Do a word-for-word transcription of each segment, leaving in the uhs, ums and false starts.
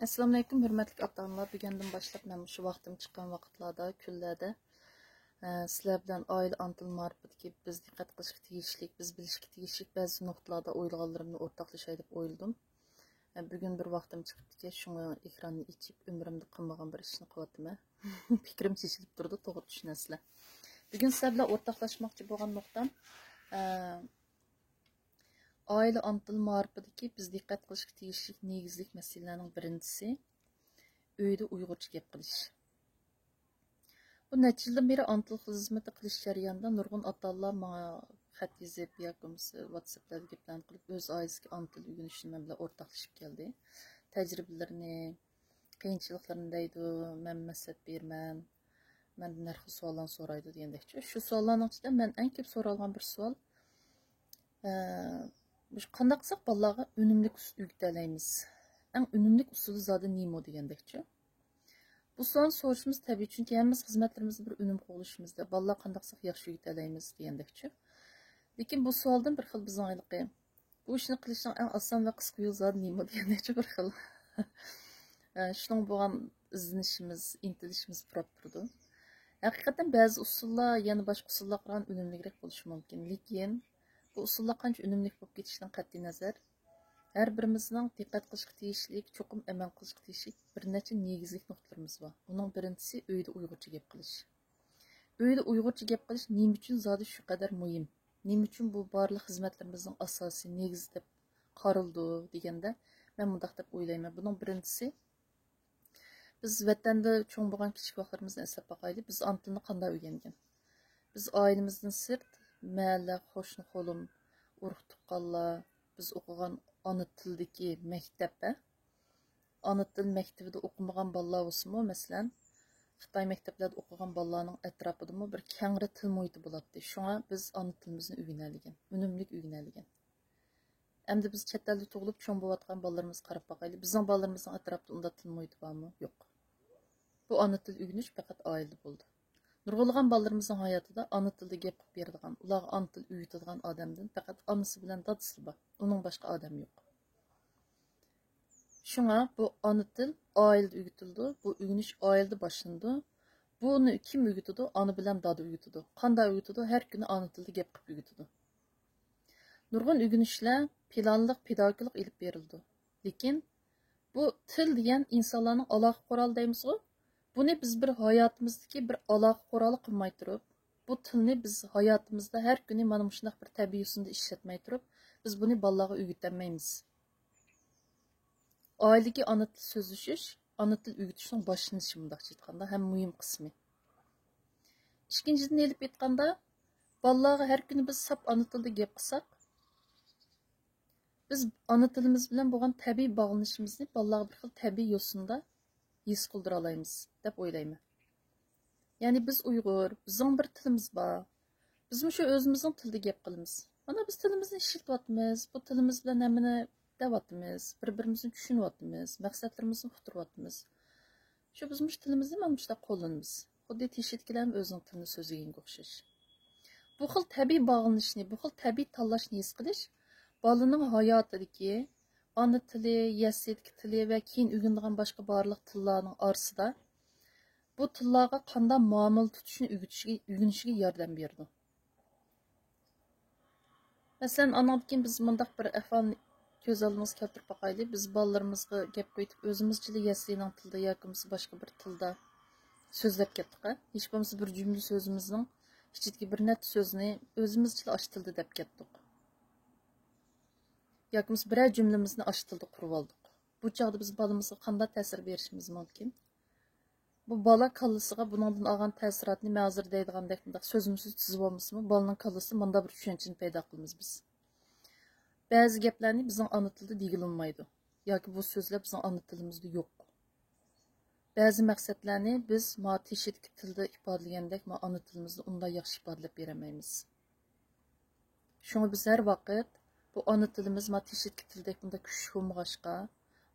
ئەسسالامۇئەلەيكۇم، ھۆرمەتلىك ئاتا-ئانىلار. بۈگۈندىن باشلاپ مەن مۇشۇ ۋاقتىم چىققان ۋاقىتلاردا، كۈنلەردە، ئە، سىلەر بىلەن ئائىلە ئانا تىل مائارىپىدىكى بىز دىققەت قىلىشقا تېگىشلىك، بىز بىلىشكە تېگىشلىك بەزى نۇقتىلاردا ئويلىغانلىرىمنى ئورتاقلىشاي دەپ ئويلىدىم. ئە، بۈگۈن بىر ۋاقتىم چىقىپتىكەن، شۇڭا ئېكراننى ئېچىپ، ئۆمرۈمدە قىلمىغان بىر ئىشنى قىلىۋاتىمەن. پىكرىم چېچىلىپ تۇرىدۇ، توغرا چۈشىنەسىلەر. بۈگۈن سىلەر بىلەن ئورتاقلاشماقچى بولغان نۇقتام، ئە، ئائىلە ئانا تىل مائارىپىدىكى بىز دىققەت قىلىشقا تېگىشلىك نېگىزلىك مەسىلىلەرنىڭ بىرىنچىسى، ئۆيدە ئۇيغۇرچە گەپ قىلىش. بۇ نەچچە يىلدىن بېرى ئانا تىل خىزمىتى قىلىش جەريانىدا نۇرغۇن ئاتا-ئانىلار ماڭا خەت يېزىپ ياكى بولمىسا ۋاتساپلاردا گەپلەرنى قىلىپ، ئۆز ئائىلىسىدىكى ئانا تىل ئۆگىنىشىنى مەن بىلەن ئورتاقلىشىپ كەلدى. تەجرىبىلىرىنى، قىيىنچىلىقلىرىنى دەيدۇ، مەن مەسلىھەت بېرىمەن، مەندىن ھەر خىل سوئاللارنى سورايدۇ دېگەندەكچۇ. شۇ سوئاللارنىڭ ئىچىدە مەن ئەڭ كۆپ سورالغان بىر سوئال، ئە، مۇشۇ قانداق قىلساق بالىلارغا ئۈنۈملۈك ئۈس-، ئۆگىتەلەيمىز؟ ئەڭ ئۈنۈملۈك ئۇسۇلى زادى نېمە دېگەندەكچۇ. بۇ سوئالنى سورىشىمىز تەبىئىي، چۈنكى ھەممىمىز خىزمەتلىرىمىزدە بىر ئۈنۈم قوغلىشىمىزدا، بالىلار قانداق قىلساق ياخشى ئۆگىتەلەيمىز دېگەندەكچۇ. لېكىن بۇ سوئالدىن بىر خىل بىزنىڭ ھېلىقى بۇ ئىشنى قىلىشنىڭ ئەڭ ئاسان ۋە قىسقا يولى زادى نېمە دېگەندەكچۇ بىر خىل. ئە، شۇنىڭ بولغان ئىزدىنىشىمىز، ئىنتىلىشىمىز پۇراپ تۇرىدۇ. ھەقىقەتەن بەزى ئۇسۇللار يەنە باشقا ئۇسۇللارغا قارىغاندا ئۈنۈملۈكرەك بولۇشى مۇمكىن. لېكىن بۇ ئۇسۇللار قانچە ئۈنۈملۈك بولۇپ كېتىشىدىن قەتئىينەزەر، ھەر بىرىمىزنىڭ دىققەت قىلىشقا تېگىشلىك، چوقۇم ئەمەل قىلىشقا تېگىشلىك بىر نەچچە نېگىزلىك نۇقتىلىرىمىز بار. ئۇنىڭ بىرىنچىسى ئۆيدە ئۇيغۇرچە گەپ قىلىش. ئۆيدە ئۇيغۇرچە گەپ قىلىش نېمە ئۈچۈن زادى شۇ قەدەر مۇھىم؟ نېمە ئۈچۈن بۇ بارلىق خىزمەتلىرىمىزنىڭ ئاساسىي نېگىزى دەپ قارىلىدۇ دېگەندە، مەن مۇنداق دەپ ئويلايمەن. بۇنىڭ بىرىنچىسى، بىز ۋەتەندە چوڭ بولغان كىچىك ۋاقىتلىرىمىزنى ئەسلەپ باقايلى. بىز ئانا تىلنى قانداق ئۆگەنگەن؟ بىز ئائىلىمىزدىن سىرت، مەھەللە، قوشنا قولۇم، ئۇرۇق تۇغقانلار، بىز ئوقۇغان ئانا تىلدىكى مەكتەپ، ھە؟ ئانا تىل مەكتىۋىدە ئوقۇمىغان بالىلار بولسىمۇ، مەسىلەن، خىتاي مەكتەپلەردە ئوقۇغان بالىلارنىڭ ئەتراپىدىمۇ بىر كەڭرى تىل مۇھىتى بولاتتى. شۇڭا بىز ئانا تىلىمىزنى ئۆگىنەلىگەن، ئۈنۈملۈك ئۆگىنەلىگەن. ئەمدى بىز چەت ئەلدە تۇغۇلۇپ چوڭ بولۇۋاتقان بالىلىرىمىزغا قاراپ باقايلى. بىزنىڭ بالىلىرىمىزنىڭ ئەتراپىدا ئۇنداق تىل مۇھىتى بارمۇ؟ يوق. بۇ ئانا تىل ئۆگىنىش پەقەت ئائىلىدە بولىدۇ. نۇرغۇنلىغان بالىلىرىمىزنىڭ ھاياتىدا ئانا تىلدا گەپ قىلىپ بېرىدىغان، ئۇلارغا ئانا تىل ئۆگىتىدىغان ئادەمدىن پەقەت ئانىسى بىلەن دادىسىلا بار. ئۇنىڭ باشقا ئادەم يوق. شۇڭا بۇ ئانا تىل ئائىلىدە ئۆگىتىلىدۇ، بۇ ئۆگىنىش ئائىلىدە باشلىنىدۇ. بۇنى كىم ئۆگىتىدۇ؟ ئانا بىلەن دادا ئۆگىتىدۇ. قانداق ئۆگىتىدۇ؟ ھەر كۈنى ئانا تىلدا گەپ قىلىپ ئۆگىتىدۇ. نۇرغۇن ئۆگىنىشلەر پىلانلىق، پېداگوگىكلىق ئېلىپ بېرىلىدۇ. لېكىن بۇ تىل دېگەن ئىنسانلارنىڭ ئالاقە قورالى دەيمىزغۇ؟ بۇنى بىز بىر ھاياتىمىزدىكى بىر ئالاقە قورالى قىلماي تۇرۇپ، بۇ تىلنى بىز ھاياتىمىزدا ھەر كۈنى مانا مۇشۇنداق بىر تەبىئىي يوسۇندا ئىشلەتمەي تۇرۇپ، بىز بۇنى بالىلارغا ئۆگىتەلمەيمىز. ئائىلىدىكى ئانا تىل سۆزلىشىش، ئانا تىل ئۆگىتىشنىڭ باشلىنىشى، مۇنداقچە ئېيتقاندا، ھەم مۇھىم قىسمى. ئىككىنچىدىن ئېلىپ ئېيتقاندا، بالىلارغا ھەر كۈنى بىز ساپ ئانا تىلدا گەپ قىلساق، بىز ئانا تىلىمىز بىلەن بولغان تەبىئىي باغلىنىشىمىزنى بالىلارغا بىر خىل تەبىئىي يوسۇندا ھېس قىلدۇرالايمىز دەپ ئويلايمەن. يەنى بىز ئۇيغۇر، بىزنىڭ بىر تىلىمىز بار. بىزمۇ شۇ ئۆزىمىزنىڭ تىلىدا گەپ قىلىمىز. مانا بىز تىلىمىزنى ئىشلىتىۋاتىمىز، بۇ تىلىمىز بىلەن ھەممىنى دەۋاتىمىز، بىر-بىرىمىزنى چۈشىنىۋاتىمىز، مەقسەتلىرىمىزنى ئۇقتۇرۇۋاتىمىز. شۇ بىز مۇشۇ تىلىمىزنى مانا مۇشۇنداق قوللىنىمىز. خۇددى تېشىدىكىلەرمۇ ئۆزىنىڭ تىلىنى سۆزلىگەنگە ئوخشاش. بۇ خىل تەبىئىي باغلىنىشنى، بۇ خىل تەبىئىي تاللاشنى ھېس قىلىش بالىنىڭ ھاياتىدىكى ئانا تىلى، يەسلىدىكى تىلى ۋە كېيىن ئۆگىنىدىغان باشقا بارلىق تىللارنىڭ ئارىسىدا بۇ تىللارغا قانداق مۇئامىلە تۇتۇشنى ئۆگىتىشىگە، ئۆگىنىشىگە ياردەم بېرىدۇ. مەسىلەن، ئانىڭدىن كېيىن بىز مۇنداق بىر ئەھۋالنى كۆز ئالدىمىزغا كەلتۈرۈپ باقايلى. بىز بالىلىرىمىزغا گەپ قىلىۋېتىپ، ئۆزىمىزچىلا يەسلىنىڭ تىلىدا ياكى بولمىسا باشقا بىر تىلدا سۆزلەپ كەتتۇق، ھە؟ ھېچ بولمىسا بىر جۈملە سۆزىمىزنىڭ ئىچىدىكى بىر نەچچە سۆزنى ئۆزىمىزچىلا ئاشۇ تىلدا دەپ كەتتۇق. ياكى بولمىسا بىرەر جۈملىمىزنى ئاشۇ تىلدا قۇرۇۋالدۇق. بۇ چاغدا بىز بالىمىزغا قانداق تەسىر بېرىشىمىز مۇمكىن؟ بۇ بالا كاللىسىغا بۇنىڭدىن ئالغان تەسىراتنى مەن ھازىر دەيدىغاندەك مۇنداق سۆزمۇ سۆز تىزىۋالمىسىمۇ، بالىنىڭ كاللىسىدا مۇنداق بىر چۈشەنچىنى پەيدا قىلىمىز بىز. بەزى گەپلەرنى بىزنىڭ ئانا تىلدا دېگىلى بولمايدۇ. ياكى بۇ سۆزلەر بىزنىڭ ئانا تىلىمىزدا يوق. بەزى مەقسەتلەرنى بىز ما تېشىدىكى تىلدا ئىپادىلىگەندەك، ما ئانا تىلىمىزدا ئۇنداق ياخشى ئىپادىلەپ بېرەلمەيمىز. شۇڭا بىز ھەر ۋاقىت بۇ ئانا تىلىمىز ما تېشىدىكى تىلدەك بۇنداق كۈچلۈك بولمىغاچقا،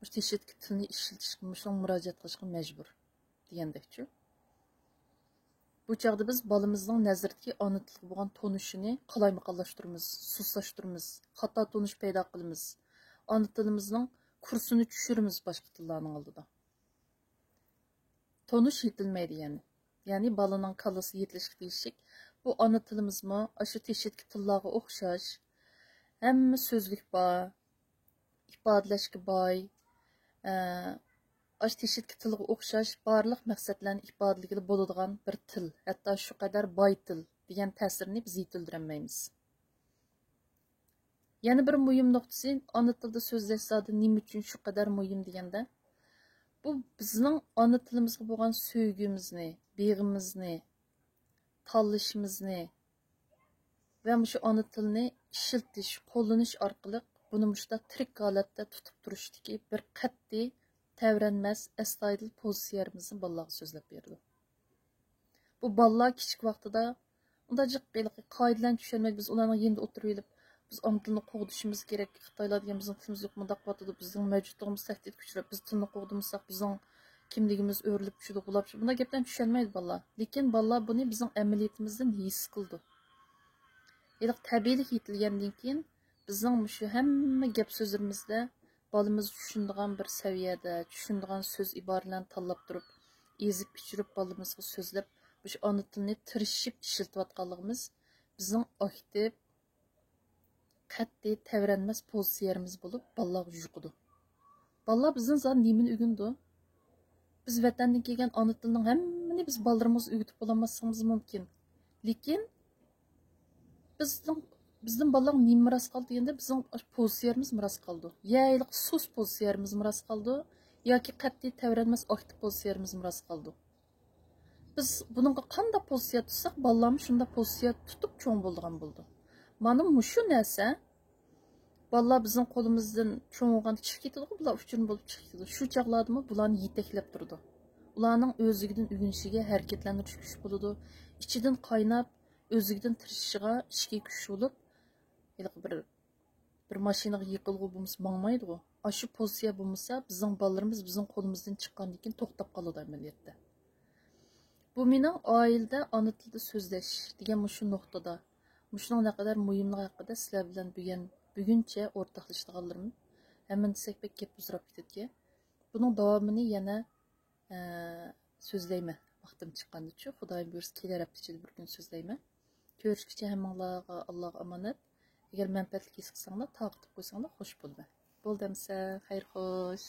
مۇشۇ تېشىدىكى تىلنى ئىشلىتىشكە، مۇشۇنىڭغا مۇراجىئەت قىلىشقا مەجبۇر دېگەندەكچۇ. بۇ چاغدا بىز بالىمىزنىڭ نەزىرىدىكى ئانا تىلغا بولغان تونۇشىنى قالايمىقانلاشتۇرىمىز، سۇسلاشتۇرىمىز، خاتا تونۇش پەيدا قىلىمىز. ئانا تىلىمىزنىڭ كۇرسىنى چۈشۈرىمىز باشقا تىللارنىڭ ئالدىدا. تونۇش يېتىلمەيدۇ يەنى. يەنى بالىنىڭ كاللىسى يېتىلىشكە تېگىشلىك. بۇ ئانا تىلىمىزمۇ ئاشۇ تېشىدىكى تىللارغا ئوخشاش. ھەممە سۆزلۈك بار. ئىپادىلەشكە باي. ئە، ئاشۇ تېشىدىكى تىلغا ئوخشاش بارلىق مەقسەتلەرنى ئىپادىلىگىلى بولىدىغان بىر تىل. ھەتتا شۇ قەدەر باي تىل دېگەن تەسىرنى بىز يېتىلدۈرەلمەيمىز. يەنە بىر مۇھىم نۇقتىسى، ئانا تىلدا سۆزلەش زادى نېمە ئۈچۈن شۇ قەدەر مۇھىم دېگەندە، بۇ بىزنىڭ ئانا تىلىمىزغا بولغان سۆيگۈمىزنى، بېغىمىزنى، تاللىشىمىزنى ۋە مۇشۇ ئانا تىلنى ئىشلىتىش، قوللىنىش ئارقىلىق بۇنى مۇشۇنداق تىرىك ھالەتتە تۇتۇپ تۇرۇشتىكى بىر قەتئىي، تەۋرەنمەس، ئەستايىدىل پوزىتسىيەمىزنى بالىلارغا سۆزلەپ بېرىدۇ. بۇ بالىلار كىچىك ۋاقتىدا ئۇنداق جىق ھېلىقى قائىدىلەرنى چۈشەنمەيدۇ. بىز ئۇلارنىڭ يېنىدا ئولتۇرۇۋېلىپ، بىز ئانا تىلنى قوغدىشىمىز كېرەك، خىتايلار دېگەن بىزنىڭ تىلىمىز يوق، مۇنداق قىلىۋاتىدۇ، بىزنىڭ مەۋجۇتلۇقىمىز تەھدىتكە ئۇچراپ، بىز تىلنى قوغدىمىساق، بىزنىڭ كىملىكىمىز ئۆرۈلۈپ چۈشىدۇ، غۇلاپ چۈشىدۇ. بۇنداق گەپلەرنى چۈشەنمەيدۇ بالىلار. لېكىن بالىلار بۇنى بىزنىڭ ئەمەلىيىتىمىزدىن ھېس قىلىدۇ. ھېلىقى تەبىئىيلىك يېتىلگەندىن كېيىن، بىزنىڭ مۇشۇ ھەممە گەپ سۆزلىرىمىزدە بالىمىز چۈشىنىدىغان بىر سەۋىيەدە، چۈشىنىدىغان سۆز ئىبارىلەرنى تاللاپ تۇرۇپ، ئېزىپ پىشۇرۇپ بالىمىزغا سۆزلەپ، مۇشۇ ئانا تىلنى تىرىشىپ ئىشلىتىۋاتقانلىقىمىز بىزنىڭ ئاكتىپ، قەتئىي تەۋرەنمەس پوزىتسىيەمىز بولۇپ، بالىلارغا يۇقىدۇ. بالىلار بىزدىن زادى نېمىنى ئۆگىنىدۇ؟ بىز ۋەتەندىن كەلگەن ئانا تىلنىڭ ھەممىنى بىز بالىلىرىمىزغا ئۆگىتىپ بولالماسلىقىمىز مۇمكىن. لېكىن بىزنىڭ، بىزدىن بالىلارغا نېمە مىراس قالدى دېگەندە، بىزنىڭ پوزىتسىيەمىز مىراس قالىدۇ. يا ھېلىقى سۇس پوزىتسىيەمىز مىراس قالىدۇ، ياكى قەتئىي تەۋرەنمەس ئاكتىپ پوزىتسىيەمىز مىراس قالىدۇ. بىز بۇنىڭغا قانداق پوزىتسىيە تۇتساق، بالىلارمۇ شۇنداق پوزىتسىيە تۇتۇپ چوڭ بولىدىغان بولىدۇ. مانا مۇشۇ نەرسە بالىلار بىزنىڭ قولىمىزدىن چوڭ بولغاندا چىقىپ كېتىدىغۇ، بۇلار ئۇچۇرما بولۇپ چىقىپ كېتىدۇ. شۇ چاغلاردىمۇ بۇلارنى يېتەكلەپ تۇرىدۇ. ئۇلارنىڭ ئۆزلۈكىدىن ئۆگىنىشىگە، ھەرىكەتلەندۈرۈشكە كۈچ بولىدۇ. ئىچىدىن قايناپ، ئۆزلۈكىدىن تىرىشىشىغا ئىچكى كۈچ بولۇپ، ھېلىقى بىر، بىر ماشىنىغا يېقىلغۇ بولمىسا ماڭمايدىغۇ. ئاشۇ پوزىتسىيە بولمىسا، بىزنىڭ بالىلىرىمىز بىزنىڭ قولىمىزدىن چىققاندىن كېيىن توختاپ قالىدۇ ئەمەلىيەتتە. بۇ مېنىڭ ئائىلىدە ئانا تىلدا سۆزلەش دېگەن مۇشۇ نۇقتىدا، مۇشۇنىڭ نەقەدەر مۇھىملىقى ھەققىدە سىلەر بىلەن بۈگۈن، بۈگۈنچە ئورتاقلىشىدىغانلىرىم. ھەممىنى دېسەك بەك گەپ ئۇزىراپ كېتىدىكەن. بۇنىڭ داۋامىنى يەنە، ئە، سۆزلەيمەن. ۋاقتىم چىققاندىچۇ، خۇدايىم بۇيرۇسا كېلەر ھەپتە ئىچىدە بىر كۈن سۆزلەيمەن. كۆرۈشكىچە ھەممىڭلارغا ئاللاغا ئامانەت. ئەگەر مەنپەئەتلىك ھېس قىلساڭلار، تارقىتىپ قويساڭلار خوش بولىمەن. بولدى ئەمسە، خەير خوش.